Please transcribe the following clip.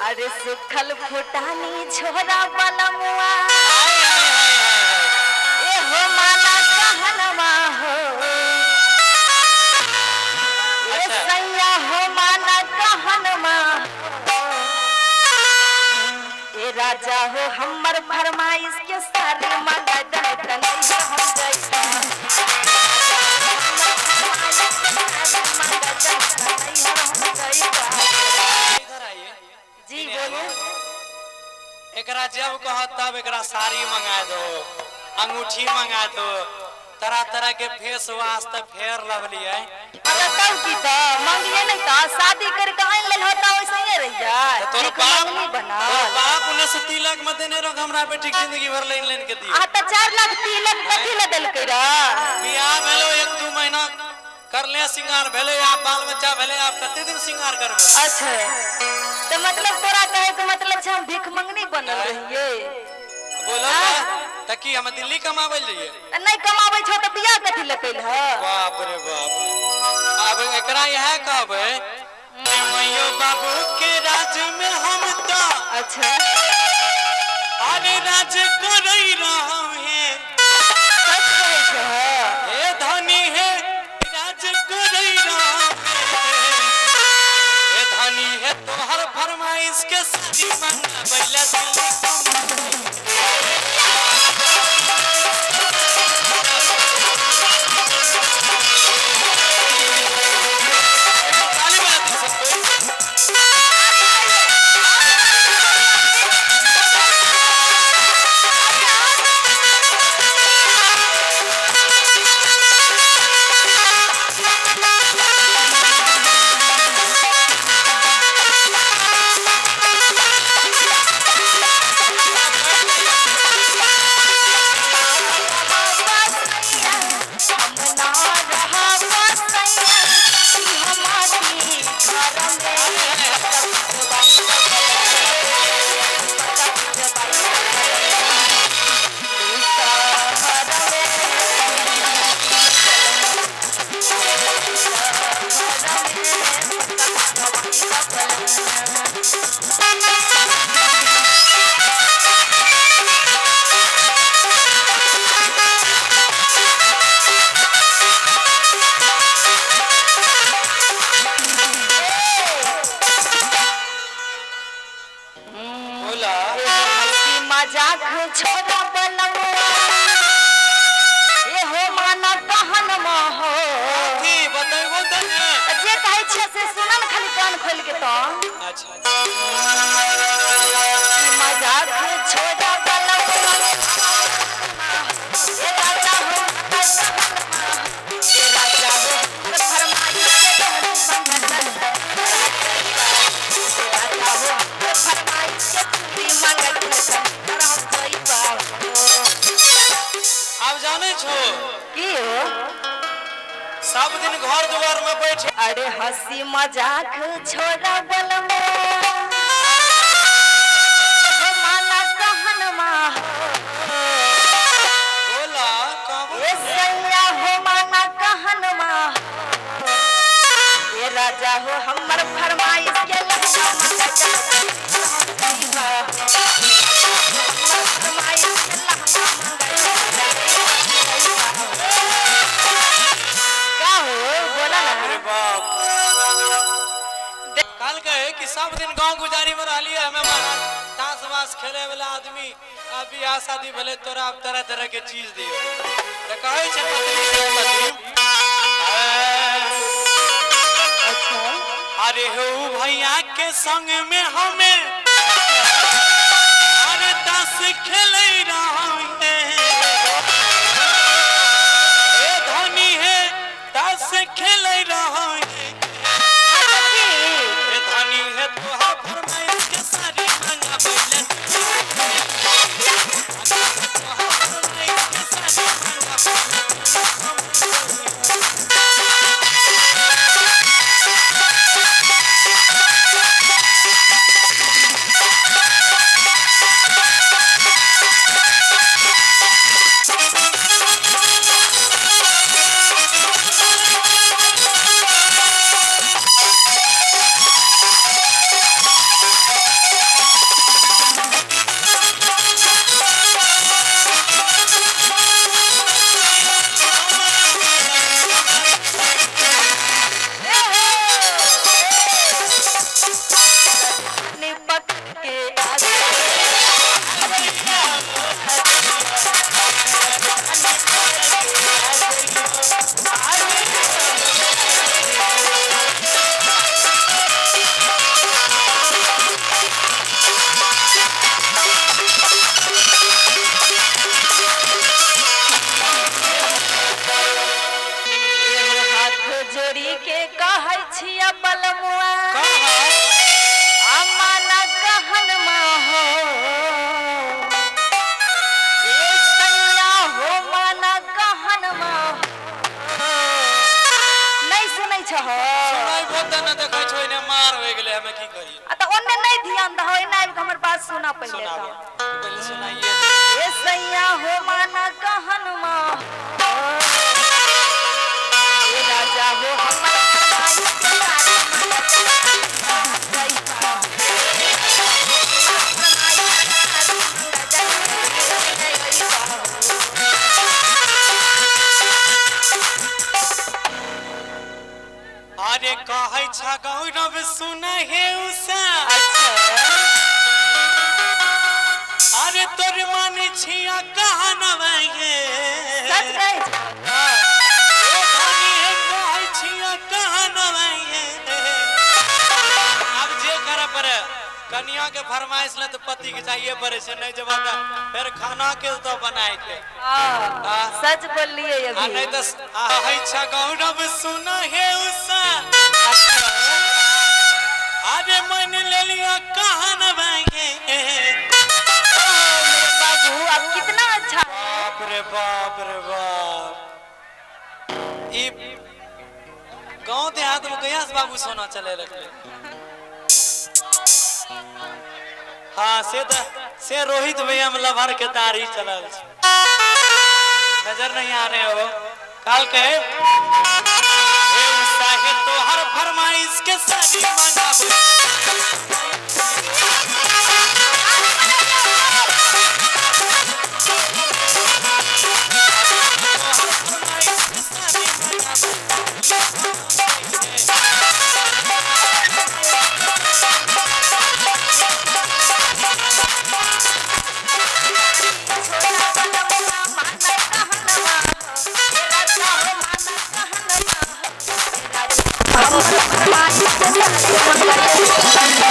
अरे सुखल फुटानी छोरा बलमुआ हाय हाय हाय हाय हाय। ए हो माना कहनवा हो ए अच्छा। सैया हो माना कहनवा हो। ए राजा हो हमर फरमाइश के सारी मंगा दे तनैया हम जइबा। हमर फरमाइश के सारी मंगा दे तनैया हम जइबा। इधर आइए। जी बोलिए। एकरा जब कह तब एकरा साड़ी मंगा दो, अंगूठी मंगा दो, तरह तरह के फेस वाश त फेर लवली है। अगर तब की त मंगिए नहीं त शादी करके आइन लेल होता वैसे ही रह जाए। त तोर भीख बाप मंगनी बना। तोर बाप उन्ने से तिलक में देने रहो हमरा बेटी के जिंदगी भर लाइन लाइन के दिए। आ त 4 लाख तिलक कथी ले देलकै र? बियाह भेलो 1-2 महीना करले सिंगार भेले, आप बाल बच्चा भेले, आप कते दिन सिंगार करबे? अच्छा त मतलब तोरा कहे के मतलब छै हम भीख मंगनी बनल रहिए। बोलो त की हम दिल्ली कमाबै रहिए? नहीं कमाबै छौ त बियाह कथी ले कैल ह? बाप रे बाप। अब एकरा इएह कहबै कि मैयो बाबू के राज में हम त अच्छा अरे राज करै रहौ हे। सच कहै छौ? हे धनी हे राज करै रहौ हे। हे धनी हे तोहर फरमाइश के सारी मंगाबै ला दिल्ली कमाबै। ताली बजा दी सबको। बोला हंसी मजाक छोरा बलमुआ ए हो माना कहनमा हो। की बतैबो त ने। जे कहै छियै से सुनन खाली कान खोल के तो। अच्छा हंसी मजाक छोरा बलमुआ ए राजा हो ए राजा हो फरमाइश के तोहर मंगल ए राजा हो फरमाइश के पूरी मंगल हम जइबा। आब जानै छो की हो? सब दिन घर दुआर में बैठ। अरे हंसी मजाक छोरा बलमुआ हो माना कहनमा हो। बोला कहबो ए सैया हो माना कहनमा हो। ए राजा हो हमर फरमाइश के लहंगा मंगा जइबा। हमर फरमाइश के लहंगा मंगा जइबा। का हो बोला ना। अरे बाप काल कहे कि सब दिन गांव गुजारी में रहलिए हमें महाराज ताश वास खेले वाला आदमी आ बियाह शादी भेले तोरा अब तरह तरह के चीज दियो त कहै छै पत्नी के पति अच्छा अरे हो भैया के संग में हमें अरे ताश खेले रहो हे। हे धनी हे ताश खेले रहो हे। हाँ तो की? हे धनी हे तोहर फरमाइश के सारी मंगाबै ले। तोहर फरमाइश के सारी मंगाबै ले। ए ध्यान दहो, एना आबि के हमर बात सुना पहिले। सुनाबो। तऽ पहिले सुनाइए। ए सैया हो माना कहनमा, ए राजा हो हमर फरमाइश के सारी मंगा। अरे कहै छ गौरव सुन हे उषा। अच्छा। अरे तोर मन छिया कहनवा ये। सच कहै छ? ए धनी हे, कहै छिया कहनवा ये। आब जे करे पड़े, कनिया के फरमाइश ले तो पति के चाहिए पड़े छै, नहीं जब तऽ फेर खाना के तो बनाए के। हाँ, सच बोललिए आ अभी। नहीं तो कहै छ गौरव सुन हे उषा। अच्छा। अरे मन ले लिया कहनवा ये। ओ मेरे बाबू, आप कितना अच्छा है। बाप रे बाप रे बाप, ई गांव देहात में कहिया से बाबू सोना चले रखले? हाँ, से तो से रोहित भैया में लभर के दाढ़ी चलल छै, नजर नहीं आ रहे हो काल के। हे उषा हे, तोहर फरमाइश के साड़ी मंगाबो। तोहर फरमाइश के साड़ी मंगाबो। छोटा बलमुआ माना कहनवा, ए राजा हो माना कहनवा, ए राजा हमर फरमाइश के साड़ी मंगा।